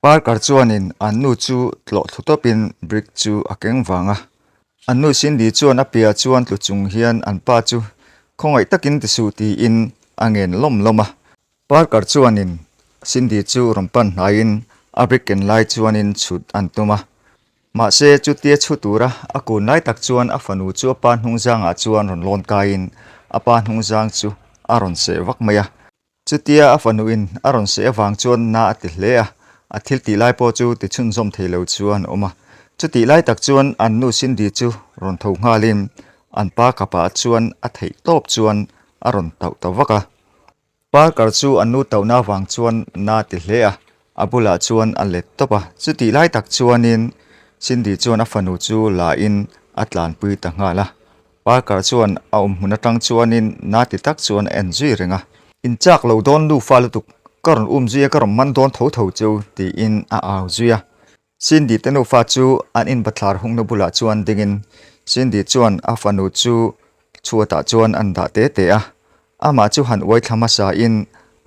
Parker chuanin an nu chu tlawh thlu tawpin brick chu a keng vang a. An nu Cindy chuan a piah chuan tlu chung hian an pa chu khawngaih takin ti suh tiin a ngen lawm lawm a. Parker chuanin Cindy chu rawn pan hnaiin a brick ken lai chuanin chhut an tum a. Mahse chutia chhu tura a kun lai tak chuan a fanu chu a pa hnungzangah chuan rawn lawn kaiin a pa hnungzang chu a rawn seh vak mai a. Chutia a fanuin a rawn seh avang chuan na a ti hle a, a thil tih lai pawh chu ti chhunzawm thei lo chuan a awm a. Chutih lai tak chuan an nu Cindy chu rawn tho nghalin an pa kapah chuan a theih tawp chuan a rawn tauh ta vak a. Parker chu an nu tauhna avang chuan na a ti hle a, a bulah chuan a let tawp a. Chutih lai tak chuanin Cindy chuan a fanu chu la in a tlanpui ta nghal a. Parker chuan a awm hmun atang chuanin na ti tak chuan a en zui reng a. In chak lo dawn nufa lutuk, ka rawn um zui a, ka rawn man dawn tho tho cheu, tiin a au zui a. Cindy te nufa chu an inbathlar hungna bulah chuan dingin Cindy chuan a fanu chu chhuatah chuan an dah te te a. Amah chu han uai thla hmasa in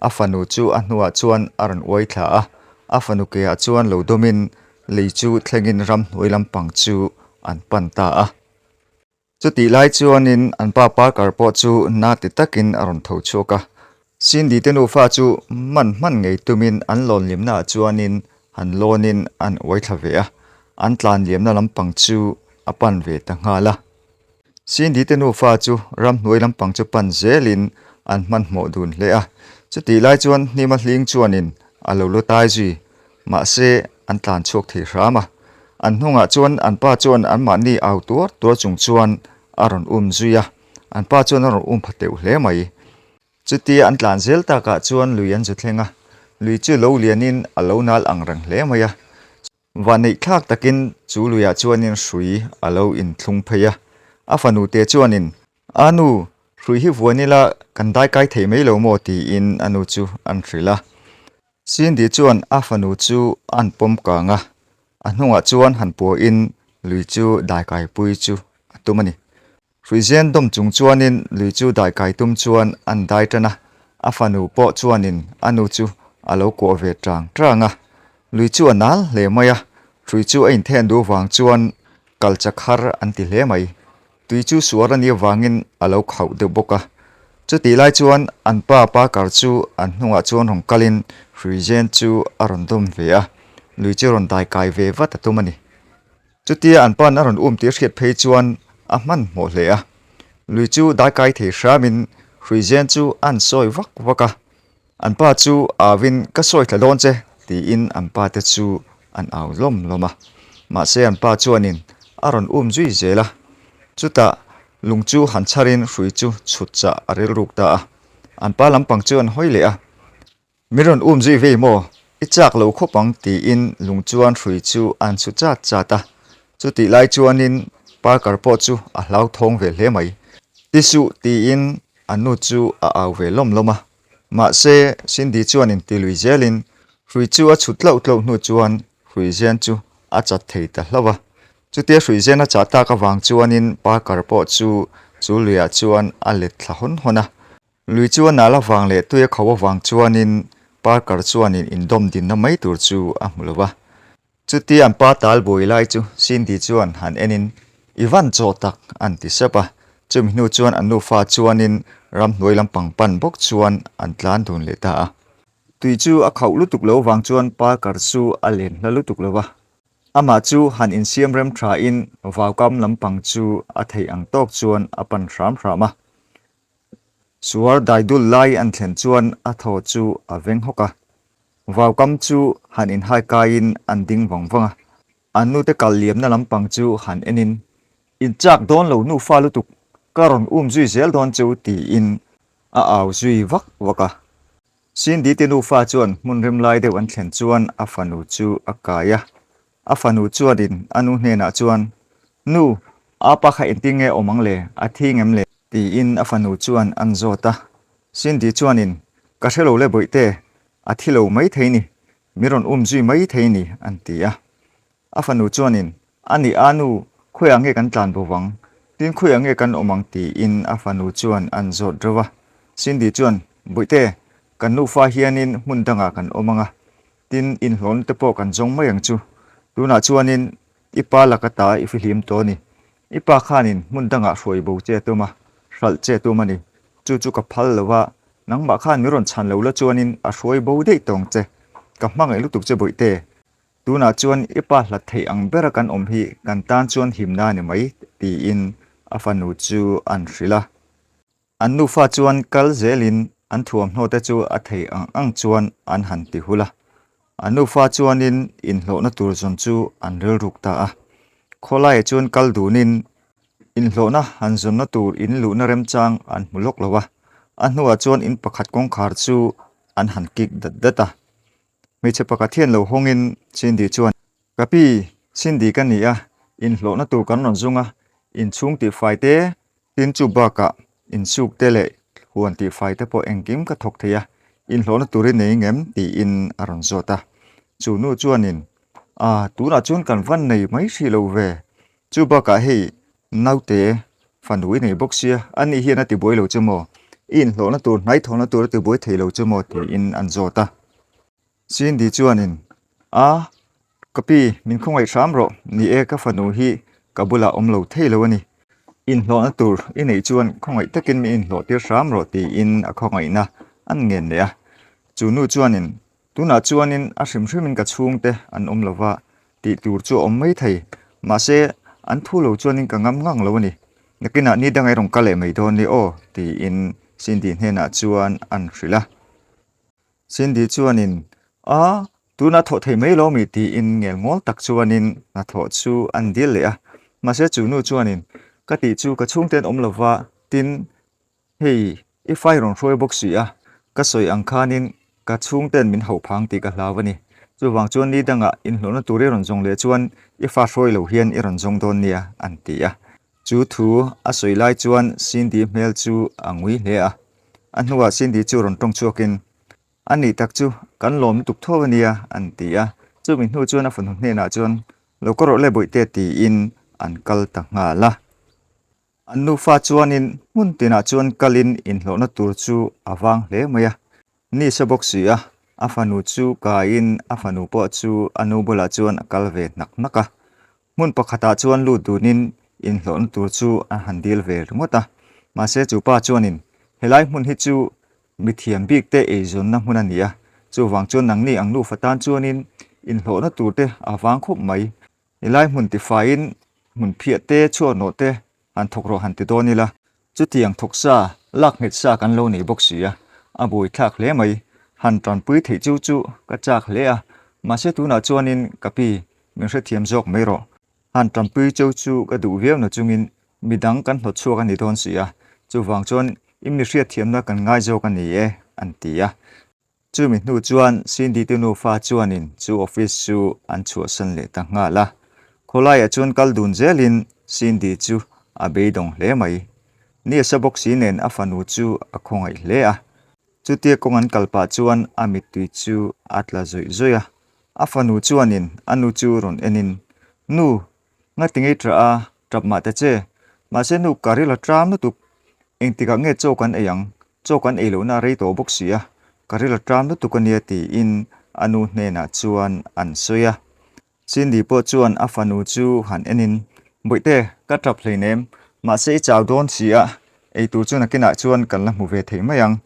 a fanu chu a hnuah chuan a rawn uai thla a, a fanu keah chuan lo dawmin lei chu thlengin ramhnuai lampang chu an pan ta a. Chutih lai chuanin an pa Parker pawh chu na ti takin a rawn tho chhuak a. Cindy te nufa chu hman hman ngei tumin an lawn liamnaah chuanin han lawnin an uai thla ve a, an tlan liamna lampang chu a pan ve ta nghal a. Cindy te nufa chu ramhnuai lampang chu pan zelin an hmanhmawh dun hle a. Chutih lai chuan hnima hling chuanin a lo lu tai zui Mahse, an tlan chhuak thei hram a. An hnungah chuan an pa chuan anmahni au tuar tuar chung chuan a rawn um zui a. An pa chuan a rawn um pha teuh hle mai. Chutia an tlan zel takah chuan lui an zu thleng a. Lui chu lo lianin a lo nal ang reng hle mai a. Vanneih thlak takin chu luiah chuanin hrui a lo inthlung phei a. A fanu te chuanin, A nu, hrui hi vuan ila kan daikai thei mai lo maw? tiin a nu chu an hrilh a. Cindy chuan a fanu chu an pawm kang a, a hnungah chuan han puahin lui chu daikaipui chu a tum a ni. Hruizen dawm chung chuanin lui chu daikai tum chuan an dai tan a, a fanu pawh chuanin a nu chu a lo kuah ve tang tang a. Lui chu a nal hle mai a, hrui chu a inthen duh vang chuan kal chak har an ti hle mai. Tui chu suar a nih avangin a lo khauh deuh bawk a. Chutih lai chuan an pa Parker chu an hnungah chuan rawn kalin Hruizen chu a rawn dawm ve a, lui chu rawn dai kai ve vat a tum a ni. Chutia an pa'n a rawn um tih a hriat phei chuan a hmanhmawh hle a. Lui chu dai kai thei hramin Hruizen chu a an sawi vak vak a. An pa chu auin ka sawi thla dawn che tiin an pa te chu an au lawm lawm a. Mahse an pa chuanin a rawn um zui zel a. Chutah lung chu han chharin hrui chu chhut chah a rilruk ta a. An pa lampang chu an hawi leh a. Min rawn um zui vei maw? I chak lo khawp ang tiin lung chuan hrui chu an chhu chat chat a. Chutih lai chuanin Parker pawh chu a hlauthawng ve hle mai. Ti suh tiin an nu chu a au ve lawm lawm a. Mahse, Cindy chuan inti lui zelin hrui chu a chhut tlauh tlauh hnu chuan hruizen chu a chat thei ta hlauh a. Chutia hruizen a chah tak avang chuanin Parker pawh chu chu luiah chuan a let thla hawn hawn a. Lui chu a nal avang leh tui a kho avang chuanin Parker chuanin indawm dinna mai tur chu a hmu lo va. Chuti an pa tal buai lai chu Cindy chuan han enin, I van chaw tak, an ti sep a. Chumi hnu chuan an nufa chuanin ramhnuai lampang pan bawk chuan an tlan dun leh ta a. Tui chu a khauh lutuk lo vang chuan Parker chu a len hla lutuk lo va. Amah chu han insiam rem thain vaukam lampang chu a theih ang tawk chuan a pan hram hram a. Suar daidul lai an thlen chuan a thaw chu a veng hawk a. Vaukam chu han inhai kaiin an ding vang vang a, an nute kal liamna lampang chu han enin, In chak dawn lo nufa lutuk, ka rawn um zui zel dawn chu tiin a au zui vak vak a. Cindy te nufa chuan hmun rem lai deuh an thlen chuan a fanu chu a kai a, a fanu chuanin a nu hnenah chuan, Nu, apa kha engtin nge awm ang le, a thi ngem le? Tiin a fanu chuan an zawt a. Cindy chuanin, Ka hre lo le bawihte, a thi lo mai thei ni, min rawn um zui mai thei ni, an ti a. A fanu chuanin, A nih a nu, khawiah nge kan tlan bo vang? Tin khawiah nge kan awm ang? tiin a fanu chuan an zawt reuh a. Cindy chuan, Bawihte, kan nufa hianin hmun dangah kan awm ang a. Tin, inhlawhna te pawh kan zawng mai ang chu. Tunah chuanin i pa laka ta i fihlim tawh a ni. I pa khanin hmun dangah hruai bo che a tum a, hralh che a tum a ni. Chu chu ka phal lo va, nangmah khan min rawn chhan lo la chuanin a hruai bo daih tawng che. Ka hmangaih lutuk che Bawihte. Tunah chuan i pa hlat theih ang bera kan awm hi kan tan chuan himna a ni mai, tiin a fanu chu an hrilh a. An nufa chuan kal zelin an thuamhnaw te chu a thei ang ang chuan an han ti hul a. An nufa chuanin inhlawhna tur zawn chu an rilruk ta a. Khawlaiah chuan kal dunin inhlawhna han zawnna tur in luhna remchang an hmu lawk lo a. A hnuah chuan in pakhat kawngkhar chu an han kik dat dat a. Hmeichhe pakhat hian lo hawngin Cindy chuan, Ka pi, Cindy ka ni a, inhlawhna tur kan rawn zung a, inchhung tihfai te, tin chu bakah insuk te leh huan tihfai te pawh engkim ka thawk thei a, inhlawhna tur i nei ngem? tiin a rawn zawt a. Chu nu chuanin, A, tunah chuan kan van nei mai hrih lo ve, chu bakah hei naute fanu i nei bawk sia, ani hian a tibuai lo che maw? I inhlawhna tur hnai thawhna tur a tibuai thei lo che maw? tiin an zawt a. Cindy chuanin, A, ka pi, min khawngaih hram rawh, ni e, ka fanu hi ka bulah awm lo thei lo a ni. Inhlawhna tur i neih chuan khawngaih takin min inhlawh tir hram rawh tiin a khawngaihna an ngen leh a. Chu nu chuanin, Tunah chuanin a hrim hrimin ka chhungte an awm lo va, tih tur chu a awm mai thei. Mahse, an thu lo chuanin ka ngam ngang lo a ni. Nakinah ni dang erawng ka leh mai dawn ni aw, tiin Cindy hnenah chuan an hrilh a. Cindy chuanin, A, tunah thawh thei mai lo mi? tiin ngel ngawl tak chuanin hnathawh chu an dil leh a. Mahse, chu nu chuanin, Ka tih chu ka chhungte an awm lo va, tin, Hei, i fai rawn hruai bawk si a, ka sawi ang khanin ka chhungten min hauh phang tih ka hlau a ni. Chuvang chuan ni dangah inhlawhna tur i rawn zawng leh chuan i fa hruai lo hian i rawn zawng dawn nia, an ti a. Chu thu a sawi lai chuan Cindy hmel chu a ngui hle a. A hnuah Cindy chu rawn tawng chhuakin, A nih tak chu, kan lawm lutuk tho a nia, an ti a. Chumi hnu chuan a fanu hnenah chuan, Lo ka rawh le bawihte tiin an kal ta nghal a. An nufa chuanin hmun tinah chuan kalin inhlawhna tur chu a vang hle mai a. Ni sa bawk si a, a fanu chu kaiin a fanu pawh chu a nu bulah chuan a kal ve hnak hnak a. Hmun pakhatah chuan lut dunin inhlawhna tur chu a han dil ve ringawt a. Mahse chu pa chuanin, Helai hmun hi chu mithiam bik te eizawnna hmun a ni a, chuvang chuan nangni ang nufa tan chuanin inhlawhna tur te a vang khawp mai. Helai hmun tifaiin hmun phiah te chhuak nawh te han thawk rawh han ti dawn ila, chutiang thawk sa, lak nghet sa kan lo nei bawk si a, a buaithlak hle mai. Han tanpui theih chu chu ka chak hle a, mahse tunah chuanin ka pi min hrethiam zawk mai rawh. Han tanpui cheu chu ka duh viau na chungin midang kan hlawt chhuak a ni dawn si a, chuvang chuan i mi hriatthiamna kan ngai zawk a ni e, an ti a. Chumi hnu chuan Cindy te nufa chuanin chu office chu an chhuahsan leh ta nghal a. Khawlaiah chuan kal dun zelin Cindy chu a beidawng hle mai. Ni a sa bawk si nen a fanu chu a khawngaih hle a. Chutia kawng an kal pah chuan a mittui chu a tla zawih zawih a. A fanu chuanin a nu chu rawn enin, Nu, ngati ngei ṭah a, ṭap mah ta che. Mahse nu ka ril a ṭam lutuk. Engtikah nge chaw kan ei ang? Chaw kan ei lohna a rei tawh bawk si a, ka ril a ṭam lutuk a nia tiin a nu hnenah chuan an sawi a. Cindy pawh chuan a fanu chu han enin, Bawihte, ka ṭap hleinem, mahse i chau dawn si a, eitur chu nakinah chuan kan la hmu ve thei mai ang.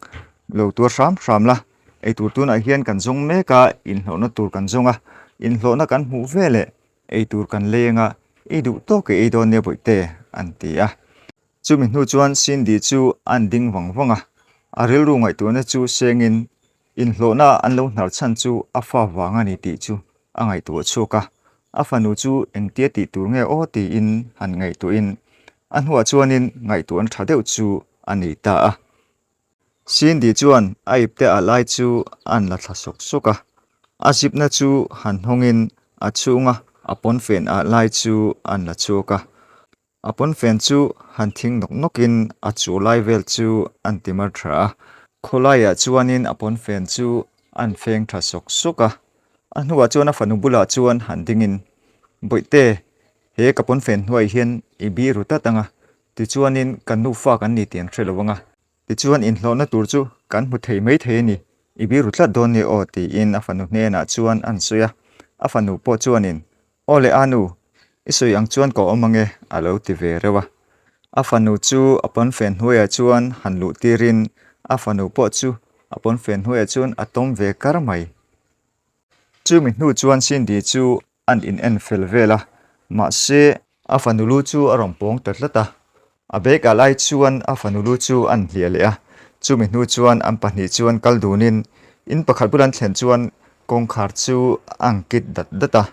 Lo tuar hram hram la, eitur tunah hian kan zawng mek a, inhlawhna tur kan zawng a, inhlawhna kan hmuh veleh eitur kan leng a, i duh tawk i ei dawn nia Bawihte, an ti a. Chumi hnu chuan Cindy chu a'n ding vang vang a, a rilru ngaihtuahna chu sengin inhlawhna an lo hnar chhan chu a fa vang a ni tih chu a ngaihtuah chhuak a, a fanu chu engtia tih tur nge aw tiin han ngaihtuahin a hnuah chuanin ngaihtuahna tha deuh chu a nei ta a. Cindy chuan a ipte ah lai chu a'n la thla sawk sawk a, a zipna chu han hawngin a chhunga a pawnfen ah lai chu a'n la chhuak a. A pawnfen chu han thing nawk nawkin a chu lai vel chu an ti mar tha a, khawlaiah chuanin a pawnfen chu an feng tha sawk sawk a. A hnuah chuan a fanu bulah chuan han dingin, Bawihte, he ka pawnfen hnuai hian i bi ru tat ang a, tichuanin kan nufa kan ni tih an hre lo ang a, tichuan inhlawhna tur chu kan hmu thei mai thei a ni. I biru tlat dawn nia aw tiin a fanu hnenah chuan an sawi a. A fanu pawh chuanin, Aw le a nu, i sawi ang chuan ka awm ange a lo ti ve reuh a. A fanu chu a pawnfen hnuaiah chuan han luh tirin a fanu pawh chu a pawnfen hnuaiah chuan a tawm ve kar mai. Chumi hnu chuan Cindy chu an in en fel vel a, mahse a fanu lu chu a rawn pawng ta tlat a. A bag ah lai chuan a fanu lu chu an hliah leh a, chumi hnu chuan an pahnih chuan kal dunin in pakhat bul an thlen chuan kawngkhar chu a ang kit dat dat a.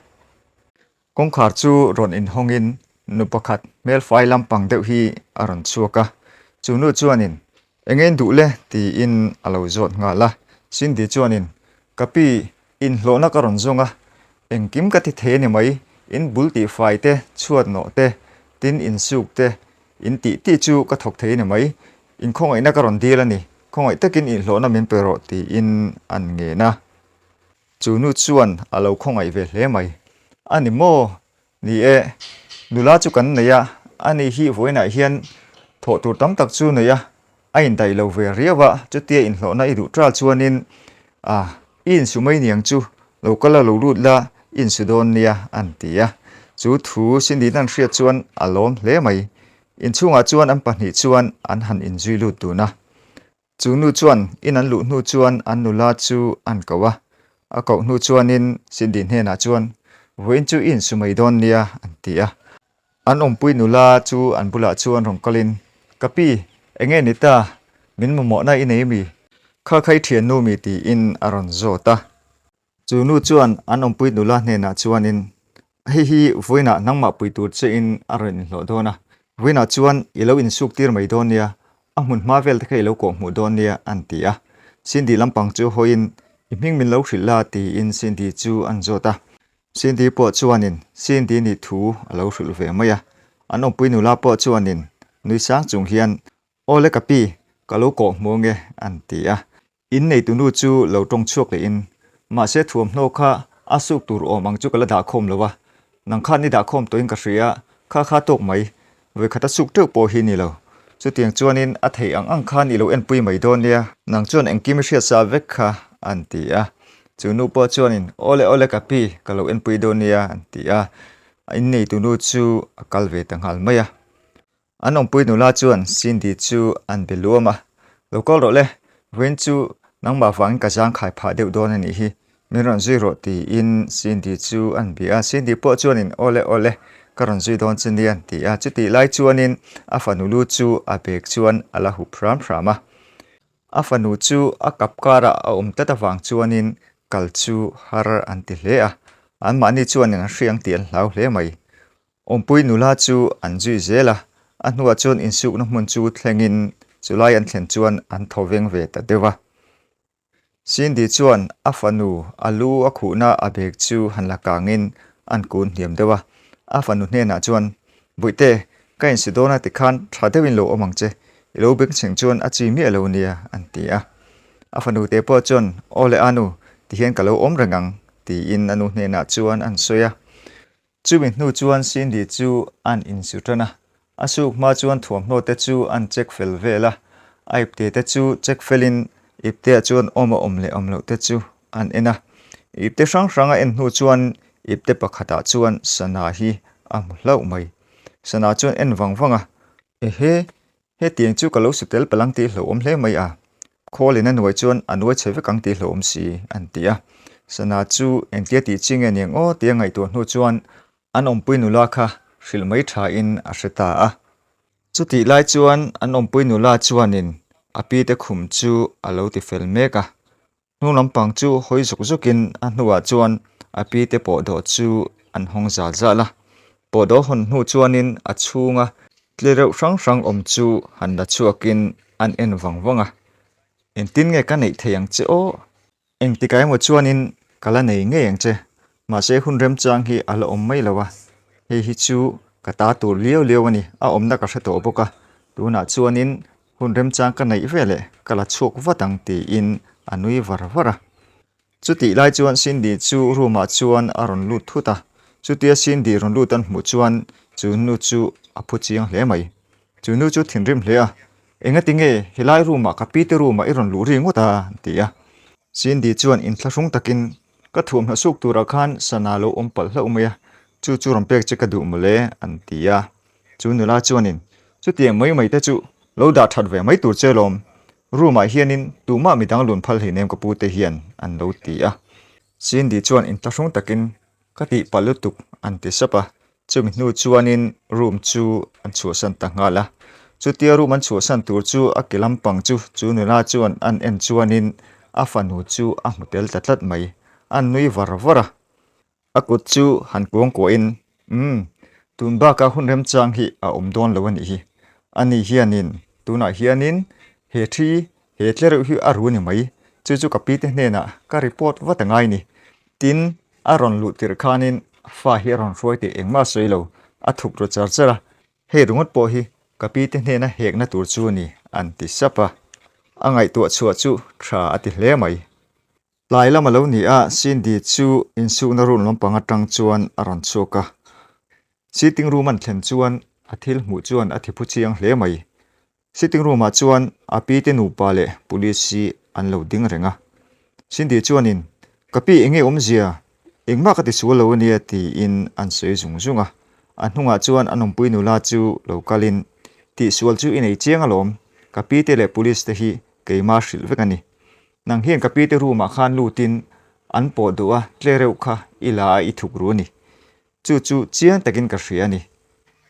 Kawngkhar chu rawn inhawngin nu pakhat hmelfai lampang deuh hi a rawn chhuak a, chu nu chuanin Eng nge in duh le? tiin a lo zawt nghal a. Cindy chuanin, Ka pi, inhlawhna ka rawn zawng a, engkim ka ti thei a ni mai, in bul tihfai te, chhuat nawh te, tin insuk te, in tih tih chu ka thawk thei a ni mai, inkhawngaihna ka rawn dil a ni, khawngaih takin inhlawhna min pe rawh tiin an ngen a. Chu nu chuan a lo khawngaih ve hle mai. A ni maw? Ni e, nula chu kan nei a, ani hi vawiinah hian thawh tur tam tak chu nei a, a indaih lo ve riau a, chutia inhlawhna i duh ṭal chuanin a, i insu mai niang chu, lo kal a lo lut la, i insu dawn nia, an ti a. Chu thu Cindy-in an hriat chuan a lawm hle mai. Inchhungah chuan an pahnih chuan an han inzui lut dun a. Chu nu chuan in an luh hnu chuan an nula chu an koh a, a koh hnu chuanin Cindy hnenah chuan, Vawiin chu i insu mai dawn nia, an ti a. An awmpui nula chu an bulah chuan rawn kalin, Ka pi, eng nge ni ta? Min mamawhna i nei mi? Kha kha i thiannu mi tiin a rawn zawt a. Chu nu chuan an awmpui nula hnenah chuanin, Hei hi vawiinah nangmah pui tur chein a rawn inhlawh dawn a, vawiinah chuan i lo insuk tir mai dawn nia, a hmun hma vel te kha i lo kawh hmuh dawn nia, an ti a. Cindy lampang chu hawiin, I hming min lo hrilh la, tiin Cindy chu an zawt a. Cindy pawh chuanin Cindy nih thu a lo hrilh ve mai a. An awmpui nula pawh chuanin nui sang chung hian, Aw le ka pi, ka lo kawh hmuh ange, an ti a. In neitunu chu lo tawng chhuak lehin, Mahse thuamhnaw kha a suk tur awm ang chu ka la dahkhawm lo a, nang khan i dahkhawm tawhin ka hria, kha kha tawk mai, vawikhat a suk teuh pawh hi ni lo. Chutiang chuanin a theih ang ang khan i lo enpui mai dawn nia, nang chuan engkim i hriat sa vek kha, an ti a. Chu nu pawh chuanin, Awle awle ka pi, ka lo enpui dawn nia, an ti a. In neitunu chu a kal ve ta nghal mai a. An awmpui nula chuan Cindy chu an be luam a, Lo kal rawh le, vawiin chu nangmah vangin ka zang khai phah deuh dawn a nih hi, min rawn zui rawh tiin Cindy chu an bia a, Cindy pawh chuanin Aw le aw le, ka rawn zui dawn che nia an ti a, chutih lai chuanin a fanu lu chu a bag chuan a la hup hram hram a. A fanu chu a kap karah a awm tlat avang chuanin kal chu har an ti hle a, anmahni chuanin an hriang tih an hlau hle mai. Awmpui nula chu an zui zel a, a hnuah chuan insukna hmun chu thlengin chulai an thlen chuan an thaw veng ve ta deuh a. Cindy chuan a fanu a lu a khuhna a bag chu han la kangin an kun hniam deuh a, a fanu hnenah chuan, Bawihte, ka insu dawn a tikhan tha deuhin lo awm ang che, i lo bengchheng chuan a chi miah lo nia, an ti a. A fanu te pawh chuan, Aw le a nu, tihian ka lo awm reng ang, tiin a nu hnenah chuan an sawi a. Chumi hnu chuan Cindy chu an insu tan a, a suk hma chuan thuamhnaw te chu an check fel vel a, a ipte te chu check felin ipteah chuan awm a awm leh awm loh te chu an en a. Ipte hrang hrang a en hnu chuan ipte pakhatah chuan sana hi a hmu hlauh mai. Sana chuan en vang vang a, Ehe, Hetiang chu ka lo su tel palh ang tih hlauhawm hle mai a, Khawlin a nuai chuan a nuai chhe vek ang tih hlauhawm si, an ti a. Sana chu engtia tih chi nge niang aw tia ngaihtuah hnu chuan an awmpui nula kha hrilh mai thain a hre ta a. Chutih lai chuan an awmpui nula chuanin a pite khum chu a lo ti fel mek a, Hnung lampang chu hawi zuk zukin a hnuah chuan a pi te pawhdawh chu an hawng zal zal a. Pawhdawh hawn hnu chuanin a chhunga tlereuh hrang hrang awm chu han la chhuakin an en vang vang a. Engtin nge ka neih thei ang che aw? Engtikah emaw chuanin ka la nei ngei ang che. Mahse hun remchang hi a la awm mai lo a, hei hi chu ka ta tur liau liau a ni, a awmna ka hre tawh bawk a, tunah chuanin hun remchang ka neih ve leh ka la chhuak vat ang tiin a nui var var a. Chutih lai chuan Cindy chu room ah chuan a rawn lut thut a, chutia Cindy rawn lut an hmuh chuan chu nu chu a phu chiang hle mai. Chu nu chu thinrim hle a, Engati nge helai room ah ka pi te room ah i rawn luh ri ngawt a? an ti a. Cindy chuan inthlahrung takin, Ka thuamhnaw suk turah khan sana lo awm palh hlauh mai a, chu chu rawn pek che ka duh mawle, an ti a. Chu nula chuanin, Chutiang mai mai te chu lo dah that ve mai tur che lawm, room ah hianin tumah midang lun phal hleinem ka pu te hian, an lo ti a. Cindy chuan inthlahrung takin, Ka tih palh lutuk, an ti sap a. Chumi hnu chuanin room chu an chhuahsan ta nghal a. Chutia room an chhuahsan tur chu a ke lampang chu chu nula chuan an en chuanin a fanu chu a hmu tel ta tlat mai. An nui var var a. A kut chu han kuang kuahin, Umm, tun baka hun remchang hi a awm dawn lo a nih hi. Ani hianin tunah hianin he thi he tlereuh hi a ru ni mai. Chu chu ka pi te hnenah ka report vat a ngai ni. Tin, a rawn luh tirh khanin fa hi a rawn hruai tih engmah a sawi lo, a thup ru char char a, hei ringawt pawh hi ka pi te hnena hekna tur chu a ni, an ti sap a. A ngaihtuah chhuah chu tha a ti hle mai. Tlai lam a lo ni a, Cindy chu insukna room lampang atang chuan a rawn chhuak a. Sitting room an thlen chuan a thil hmuh chuan a thiphu chiang hle mai. Sitting room ah chuan a pi te nupa leh police hi an lo ding reng a. Cindy chuanin, Ka pi enge awmzia? Engmah ka ti sual lo ania tiin an sawi zung zung a. A hnungah chuan an awmpui nula chu lo kalin, Tihsual chu i nei chiang alawm, ka pi te leh police te hi keimah hrilh vek a ni. Nang hian ka pi te room ah khan lutin an pawh duh a, tle reuh kha i la a i thuk ru a ni. Chu chu chiang takin ka hria a ni.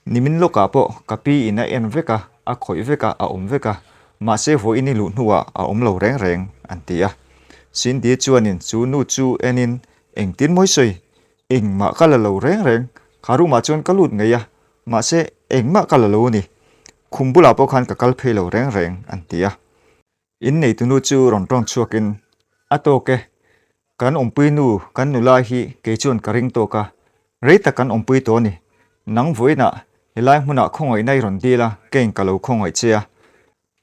Nimin lawkah pawh ka pi in a en vek a, a khawih vek a, a awm vek a, mahse vawiin i luh hnuah a awm lo reng reng, an ti a. Cindy chuanin chu nu chu enin, Engtin mawi sawi? Engmah ka la lo reng reng, kha room ah chuan ka lut ngei a, mahse engmah ka la lo a ni. Khum bulah pawh khan ka kal phei lo reng reng, an ti a. Inneitunu chu rawn tawng chhuakin, A tawk e, kan awmpui nu, kan nula hi kei chuan ka ring tawk a, rei tak kan awmpui tawh a ni. Nang vawiinah helai hmunah khawngaihna i rawn dil a, keiin ka lo khawngaih che a.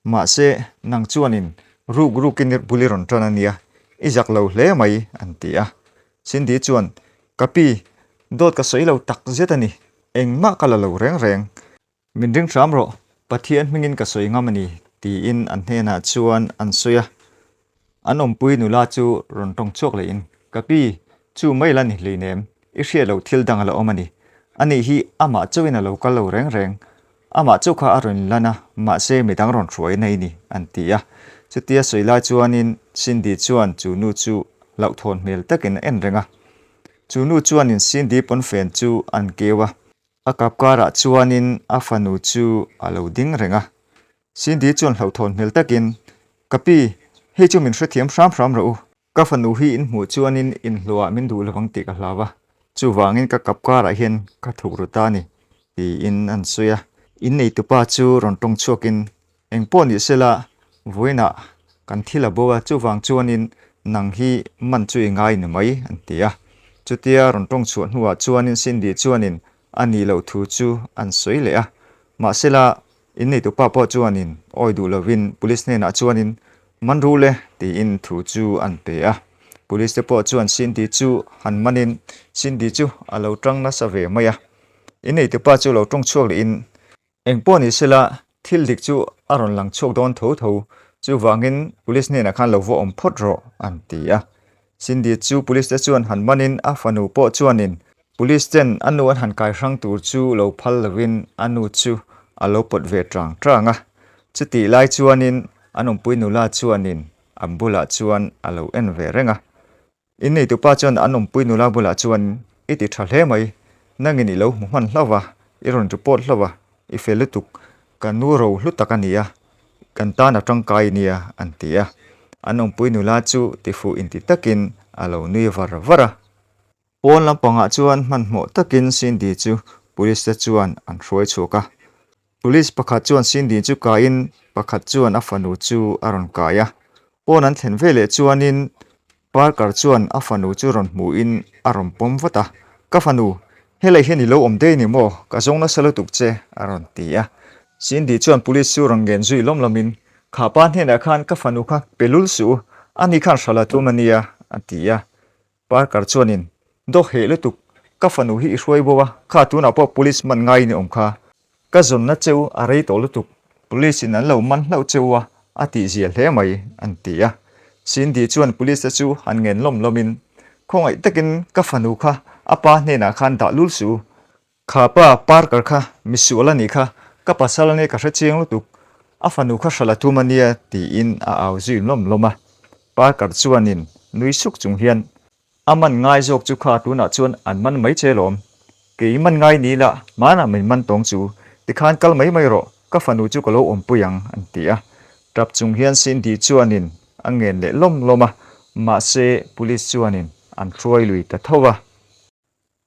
Mahse, nang chuanin ruk rukin i bul i rawn tan a nia, i zak lo hle mai, an ti a. Cindy chuan, Ka pi, dawt ka sawi lo tak zet a ni, engmah ka la lo reng reng. Min ring hram rawh, Pathian hmingin ka sawi ngam a ni, tiin an hnenah chuan an sawi a. An awmpui nula chu rawn tawng chhuak lehin, Ka pi, chu mai la ni hleinem, i hriat loh thil dang a la awm a ni. Ani hi amah chauhin a lo kal lo reng reng. Amah chauh kha a rawn lan a, mahse midang rawn hruai nei ni, an ti a. Chutia sawi lai chuanin Cindy chuan chu nu chu hlauhthawn hmel takin a en reng a. Chu nu chuanin Cindy pawnfen chu an keu a. A kap karah chuanin a fanu chu a lo ding reng a. Cindy chuan hlauhthawn hmel takin, Ka pi, hei chu min hrethiam hram hram rawh u. Ka fanu hi in hmuh chuanin inhluah min duh lovang tih ka hlau a, chuvangin ka kap karah hian ka thuk ru ta a ni, tiin an sawi a. Inneitupa chu rawn tawng chhuakin, Eng pawh ni sela, vawiinah kan thil a bo a, chuvang chuanin nang hi man chu i ngai ni mai, an ti a. Chutia rawn tawng chhuah hnuah chuanin Cindy chuanin a nih loh thu chu an sawi leh a. Mahsela, inneitupa pawh chuanin awi duh lovin police hnenah chuanin man ru le tiin thu chu an pe a. Police te pawh chuan Cindy chu han manin Cindy chu a lo tang nasa ve mai a. Inneitupa chu lo tawng chhuak lehin Eng pawh ni sela, thil dik chu a rawn lang chhuak dawn tho tho, chuvangin police hnenah khan lo va awm phawt rawh, an ti a. Cindy chu police te chuan han manin a fanu pawh chuanin police ten a nu an han kai hrang tur chu lo phal lovin a nu chu a lo pawt ve tang tang a. Chutih lai chuanin an awmpui nula chuanin an bulah chuan a lo en ve reng a. Inneitupa chuan an awmpui nula bulah chuan, I ti tha hle mai, nangin i lo hmu hman hlauh va, i rawn report hlauh va, i fel lutuk, ka nu ro hlu tak a ni a, kan tan a tangkai nia, an ti a. An awmpui nula chu tifuh inti takin a lo nui var var a. Pawn lampangah chuan hmanhmawh takin Cindy chu police te chuan an hruai chhuak a. Police pakhat chuan Cindy chu kaiin pakhat chuan a fanu chu a rawn kai a. Pawn an thlen veleh chuanin Parker chuan a fanu chu rawn hmuhin a rawn pawm vat a, Ka fanu, helai hian i lo awm daih ni maw? Ka zawng nasa lutuk che, a rawn ti a. Cindy chuan police chu rawn ngen zui lawm lawmin, Kha pa hnenah khan ka fanu kha pe lul suh u, ani khan hralh a tum a nia, a ti a. Parker chuanin, Dawk heh lutuk, ka fanu hi i hruai bo a, kha tunah pawh police man ngaiin i awm kha. Ka zawnna cheu a rei tawh lutuk, police in an lo man hlauh cheu a, a tih zia hle mai, an ti a. Cindy chuan police te chu han ngen lawm lawmin, Khawngaih takin ka fanu kha a pa hnenah khan dah lul suh u. Kha pa Parker kha misual a nih kha, ka pasal ania ka hre chiang lutuk, a fanu kha hralh a tum ania tiin a au zui lawm lawm a. Parker chuanin nui suk chung hian, A man ngai zawk chu kha tunah chuan an man mai che lawm. Kei man ngai ni la, hmanah min man tawng chu, tikhan kal mai mai rawh, ka fanu chu ka lo awmpui ang an ti a. Tap chung hian Cindy chuanin a ngen leh lawm lawm a, mahse police chuanin an hruai lui ta tho a.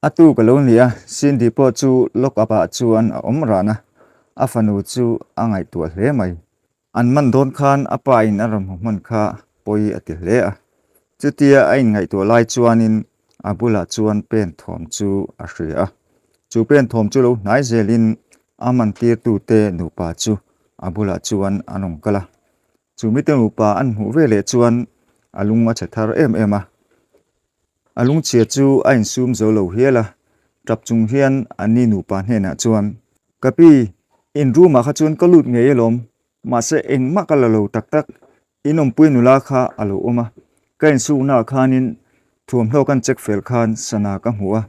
A tu ka lo ni a, Cindy pawh chu lock up ah chuan a awm ran a, a fanu chu a ngaihtuah hle mai. An man dawn khan a pa in a rawn hmu hman kha pawi a ti hle a. Chutia a inngaihtuah lai chuanin a bulah chuan pen thawm chu a hria a. Chu pen thawm chu lo hnai zelin a man tirtute nupa chu a bulah chuan an rawn kal a. Chu mite nupa an hmuh veleh chuan a lung a chhe thar em em a. A lungchhia chu a insum zo lo hial a, tap chung hian an ni nupa hnenah chuan, Ka pi, in room ah kha chuan ka lut ngei alawm, mahse engmah ka la lo tak tak, in awmpui nula kha a lo awm a, ka insukna ah khanin thuamhnaw kan check fel khan sana ka hmu a,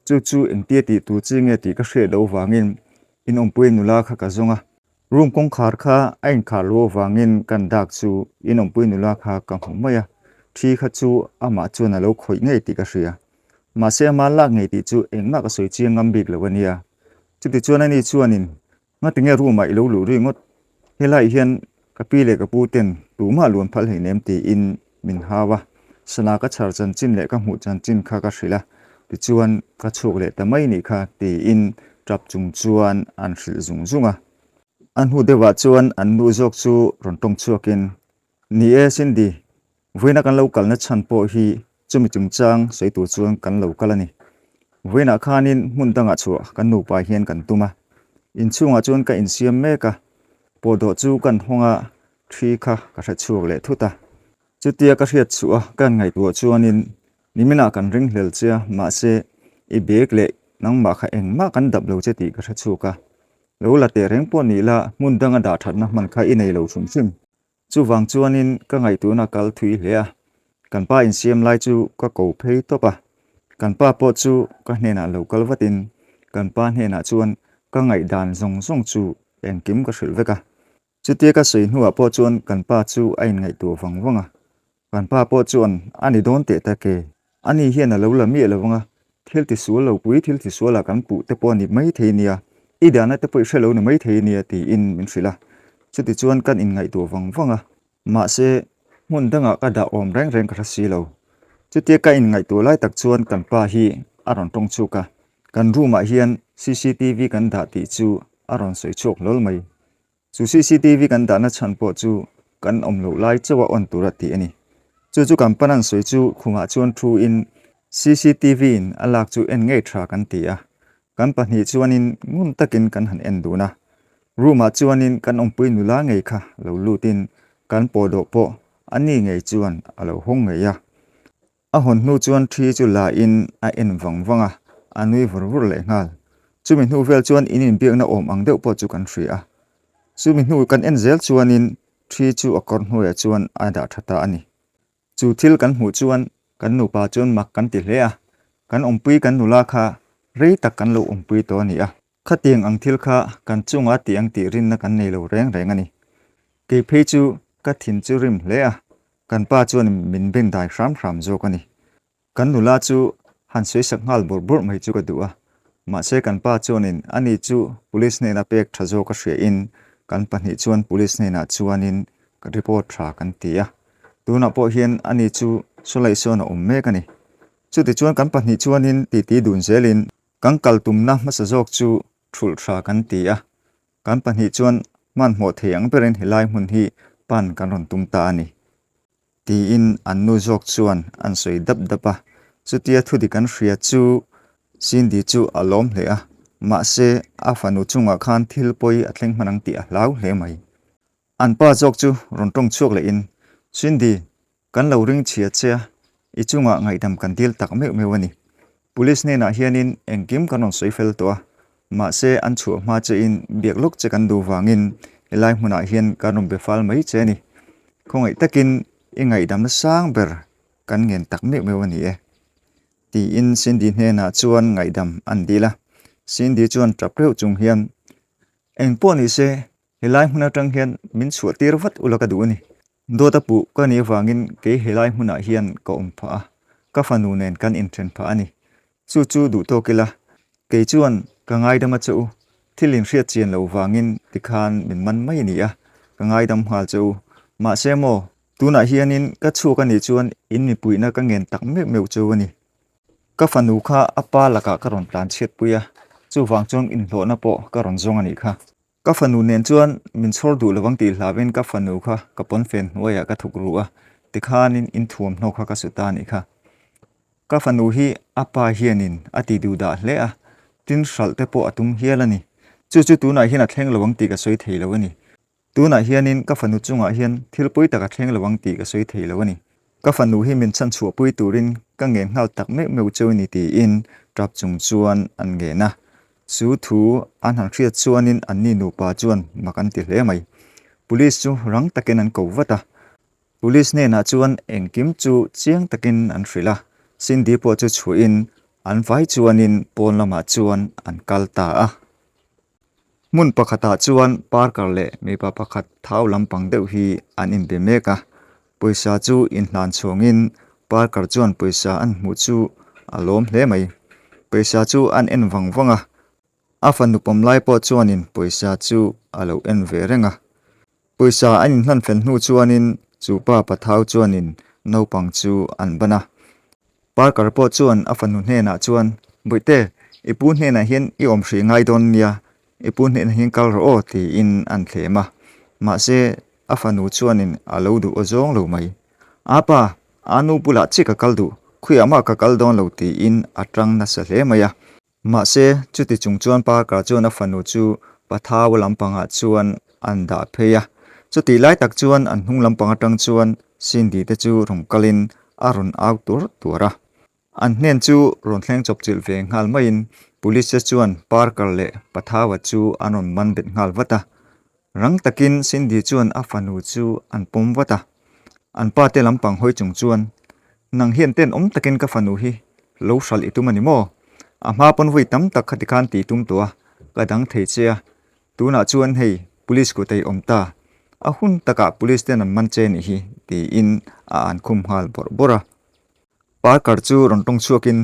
chu chu engtia tih tur chi nge tih ka hriat loh vangin in awmpui nula kha ka zawng a. Room kawngkhar kha a inkhar lo avangin kan dak chu in awmpui nula kha ka hmu mai a, thi kha chu amah chuan a lo khawih ngei tih ka hria. Mahse ama lak ngei tih chu engmah ka sawi chiang ngam bik lo a nia. Chutichuan ani chuanin ngatinge room ah i lo luh ri ngawt? Helaiah hian ka pi leh ka pu ten tumah luan phal hleinem tiin min hau a, sana ka chhar chanchin leh ka hmuh chanchin kha ka hrilh a, tichuan ka chhuak leh ta mai nih kha tiin tap chung chuan an hrilh zung zung a. A hnu deuhah chuan an nu zawk chu rawn tawng chhuakin, Ni e Cindy, vawiina kan lo kalna chhan pawh hi chumi chungchang sawi tur chuan kan lo kal a ni. Vawiinah khanin hmun dangah chhuah kan nupa hian kan tum a, inchhungah chuan ka insiam mek a, pawhdawh chu kan hawng a, thi kha ka hre chhuak leh thut a. Chutia ka hriat chhuah a ka ngaihtuah chuanin niminah kan ringhlel che a, mahse i bag leh nangmah kha engmah kan dap lo che tih ka hre chhuak a. Lo la teh reng pawh ni la, hmun danga dah thatna hman kha i nei lo hrim hrim. Chuvang chuanin ka ngaihtuahna kal thui hle a, kan pa insiam lai chu ka ko phei tawp a. Kan pa pawh chu ka hnenah lo kal vatin kan pa hnenah chuan ka ngaihdan zawng zawng chu engkim ka hrilh vek a. Chutia ka sawi hnuah pawh chuan kan pa chu a inngaihtuah vang vang a, kan pa pawh chuan a ni dawn teh tak e, ani hian a lo la miah lo anga, thil tisual lo pui thil tisualah kan puh te pawh a ni mai thei nia, i dahna te pawh i hre lo ni mai thei nia tiin min hrilh a, chutichuan kan inngaihtuah vang vang a, mahse hmun dangah ka dah awm reng reng ka hre si lo. Chutia ka inngaihtuah lai tak chuan kan pa hi a rawn tawng chhuak a, kan room ah hian cctv kan dah tih chu a rawn sawi chhuak hlawl mai. Chu cctv kan dahna chhan pawh chu kan awm loh lai chauh a on tur a tih a ni. Chu chu kan pan an sawi chu khumah chuan thu in cctv in a lak chu en ngei tha kan ti a. Kan pahnih chuanin ngun takin kan han en dun a. Room ah chuanin kan awmpui nula ngei kha lo lut in kan pawhdawh pawh a ni ngei chuan a lo hawng ngei a. A hawn hnu chuan thi chu la in a en vang vang a, a nui vur vur leh nghal. Chumi hnu vel chuan in inbiakna awm ang deuh pawh chu kan hria a. Chumi hnu kan en zel chuanin thi chu a kawr hnuaiah chuan a dah tha ta a ni. Chu thil kan hmuh chuan kan nupa chuan mak kan ti hle a, kan awmpui kan nula kha rei tak kan lo awmpui tawh a ni a. Khatiang ang thil kha kan chunga tih ang tih rinna kan nei lo reng reng a ni. Kei phei chu ka thin chu rim hle a, kan pa chuan min beng dai hram hram zawk a ni. Kan nula chu han sawi sak nghal bawrh bawrh mai chu ka duh a, mahse kan pa chuanin ani chu police hnena pek tha zawk a hriahin kan pahnih chuan police hnenah chuanin report tha kan ti a. Tunah pawh hian ani chu sawlaih sawn a awm mek a ni. Chutichuan kan pahnih chuanin titi dun zelin Kan kal tumna hmasa zawk chu thulh tha kan ti a, kan pahnih chuan hmanhmawh thei ang berin helai hmun hi pan kan rawn tum ta a ni. Tiin an nu zawk chuan an sawi dap dap a, chutia thudik an hria chu Cindy chu a lawm hle a, mahse a fanu chungah khan thil pawi a thleng hman ang tih a hlau hle mai. An pa zawk chu rawn tawng chhuak lehin, Cindy, Kan lo ring chhia che a, i chungah ngaihdam kan dil tak meuh meuh a ni. Police hnenah hianin engkim kan rawn sawi fel tawh a, mahse an chhuah hma chein biak lawk che kan duh vangin helai hmunah hian kan rawn be fal mai che a ni. Khawngaih takin I ngaihdamna sang ber kan ngen tak meuh meuh a ni e. Tiin Cindy hnenah chuan ngaihdam an dil a. Cindy chuan tap reuh chung hian, Eng pawh ni se, helai hmun atang hian min chhuah tir vat ula ka duh a ni. Dawt a puh ka nih avangin kei helai hmunah hian ka awm phah a, ka fanu nen kan inthen phah a ni. Chu chu duh tawk ila, kei chuan ka ngaidam a che u, thil inhriat chian loh vangin tikhan min man mai a ni a, ka ngaidam nghal che u. Mahse maw, tunah hianin ka chhuak a nih chuan in mipuihna ka ngen tak meuh meuh cheu a ni. Ka fanu kha a pa lakah ka rawn tlan chhiatpui a, chuvang chuan inhlawhna pawh ka rawn zawng a nih kha. Ka fanu nen chuan min chhawr duh lovang tih hlauhin ka fanu kha ka pawnfen hnuaiah ka thuk ru a, tikhanin in thuamhnaw kha ka su ta a nih kha. Ka fanu hi a pa hianin a ti duh dah hle a, tin hralh te pawh a tum hial a ni. Chu chu tunah hian a thleng lo ang tih ka sawi thei lo a ni. Tunah hianin ka fanu chungah hian thil pawi tak a thleng lo ang tih ka sawi thei lo a ni. Ka fanu hi min chhan chhuahpui turin ka ngen nghal tak meuh meuh cheu ni tiin tap chung chuan an ngen a. Chu thu an han hriat chuanin anni nupa chuan mak an ti hle mai. Police chu rang takin an ko vat a. Police hnenah chuan engkim chu chiang takin an hrilh a. Cindy pawh chu chhuahin an vai chuanin pawn lamah chuan an kal ta a. Hmun pakhatah chuan Parker leh mipa pakhat thau lampang deuh hi an inbe mek a, pawisa chu inhlan chhuangin Parker chuan pawisa an hmuh chu a lawm hle mai. Pawisa chu an en vang vang a, a fanu pawm lai pawh chuanin pawisa chu a lo en ve reng a. Pawisa an inhlan fel hnu chuanin chu pa pathau chuanin naupang chu an ban a. Parker pawh chuan a fanu hnenah chuan, Bawihte, i pu hnenah hian i awm hrih ngai dawn nia, i pu hnenah hian kal rawh aw, tiin an thlem a. Mahse, a fanu chuanin a lo duh aw zawng lo mai. A pa, a nu bulah chiah ka kal duh, khawiah mah ka kal dawn lo, tiin a tang nasa hle mai a. Mahse, chuti chung chuan Parker chuan a fanu chu Pathau lampangah chuan an dah phei a. Chutih lai tak chuan an hnung lampang atang chuan Cindy te chu rawn kalin a rawn au tuar tuar a. An hnen chu rawn thleng chawpchilh ve nghal maiin Police te chuan Parker leh Pathaua chu an rawn man bet nghal vat a. Rang takin Cindy chuan a fanu chu an pawm vat a. An pa te lampang hawi chung chuan, Nang hian tenawm takin ka fanu hi lo hralh i tum a ni maw? A hma pawn vawi tam tak khati khan tih tum tawh a, ka dang thei che a. Tunah chuan hei police kut a i awm ta. A hun takah police ten an man che nih hi, tiin a an khum nghal bawrh bawrh a. Parker chu rawn tawng chhuakin,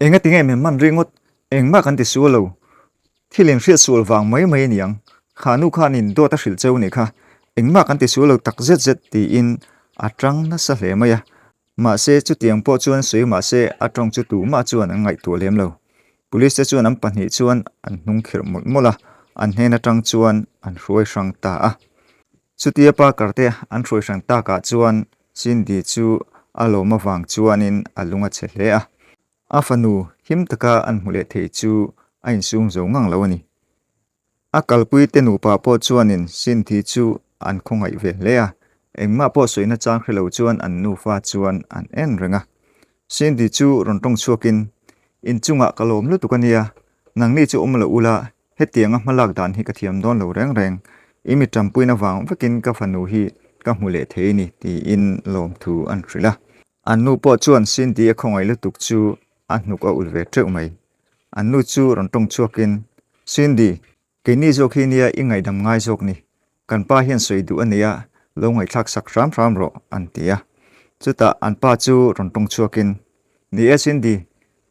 Enga tinge min man ringawt, engmah kan ti sual lo. Thil in hriat sual vang mai mai a ni ang. Kha nu khanin dawt a hrilh cheu nih kha, engmah kan ti sual lo tak zet zet tiin a tang nasa hle mai a. Mahse chutiang pawh chuan sawi mahse a tawng chu tumah chuan an ngaihtuah lem lo. Police te chuan an pahnih chuan an hnung khirh mawlh mawlh a, an hnen atang chuan an hruai hrang ta a. Chutia Parker te an hruai hrang takah chuan Cindy chu a lawm avang chuanin a lung a chhe hle a. A fanu him taka an hmu leh thei chu a insum zo ngang lo a ni. A kalpui te nupa pawh chuanin Cindy chu an khawngaih ve hle a, engmah pawh sawina chang hre lo chuan an nufa chuan an en reng a. Cindy chu rawn tawng chhuakin, Inchungah ka lawm lutuk a nia, nangni chu awm lo ula, Hetianga hmalak dan hi ka thiam dawn lo reng reng, i mi ṭampuina vang vekin ka fanu hi ka hmu leh thei ni, tiin lawmthu an hrilh a. An nu pawh chuan Cindy a khawngaih lutuk chu a hnuk a ulh ve teuh mai. An nu chu rawn tawng chhuakin, Cindy, keini zawk hi nia i ngaihdam ngai zawk ni, kan pa hian sawi duh a nia, lo ngaihthlak sak hram hram rawh, an ti a. Chutah an pa chu rawn tawng chhuakin, Ni e Cindy,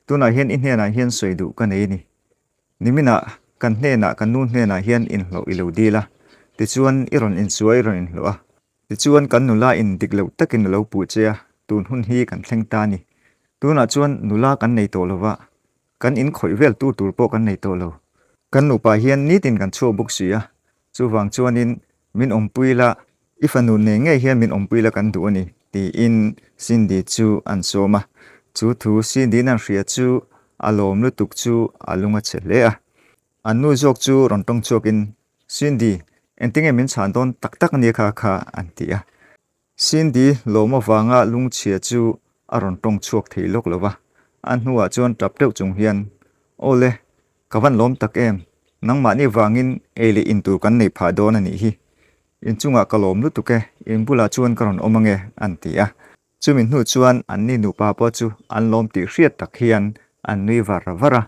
tunah hian i hnenah hian sawi duh ka nei ni. Niminah kan hnenah kan nu hnenah hian inhlawh i lo dil a, tichuan i rawn insuai i rawn inhlawh a, tichuan kan nula in dik loh takin a lo puh che a, tun hun hi kan thleng ta a ni. Tunah chuan nula kan nei tawh lova, kan inkhawih vel tur tur pawh kan nei tawh lo. Kan nupa hian nitin kan chhuak bawk si a, chuvang chuanin min awmpui la, i fanu nei ngei hian min awmpui la kan duh a ni, tiin Cindy chu an sawm a. Chu thu Cindy-in an hria chu a lawm lutuk chu a lung a chhe hle a. An nu zawk chu rawn tawng chhuakin, Cindy, engtinge min chhan dawn tak tak ania kha kha, an ti a. Cindy lawm avanga lungchhia chu a rawn tawng chhuak thei lawk lo va, a hnuah chuan tap deuh chung hian, Aw le, ka van lawm tak em, nangmahni vangin ei leh in tur kan neih phah dawn a nih hi. Inchungah ka lawm lutuk e, in bulah chuan ka rawn awm ange, an ti a. Chumi hnu chuan anni nupa pawh chu an lawm tih hriat tak hian an nui var var a.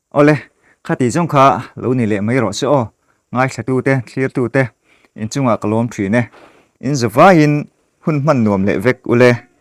Awle, khati zawng kha lo ni leh mai rawh se aw, ngaithlatute, thlirtute, inchungah ka lawm thin e. In zavaiin hun hman nuam leh vek ule.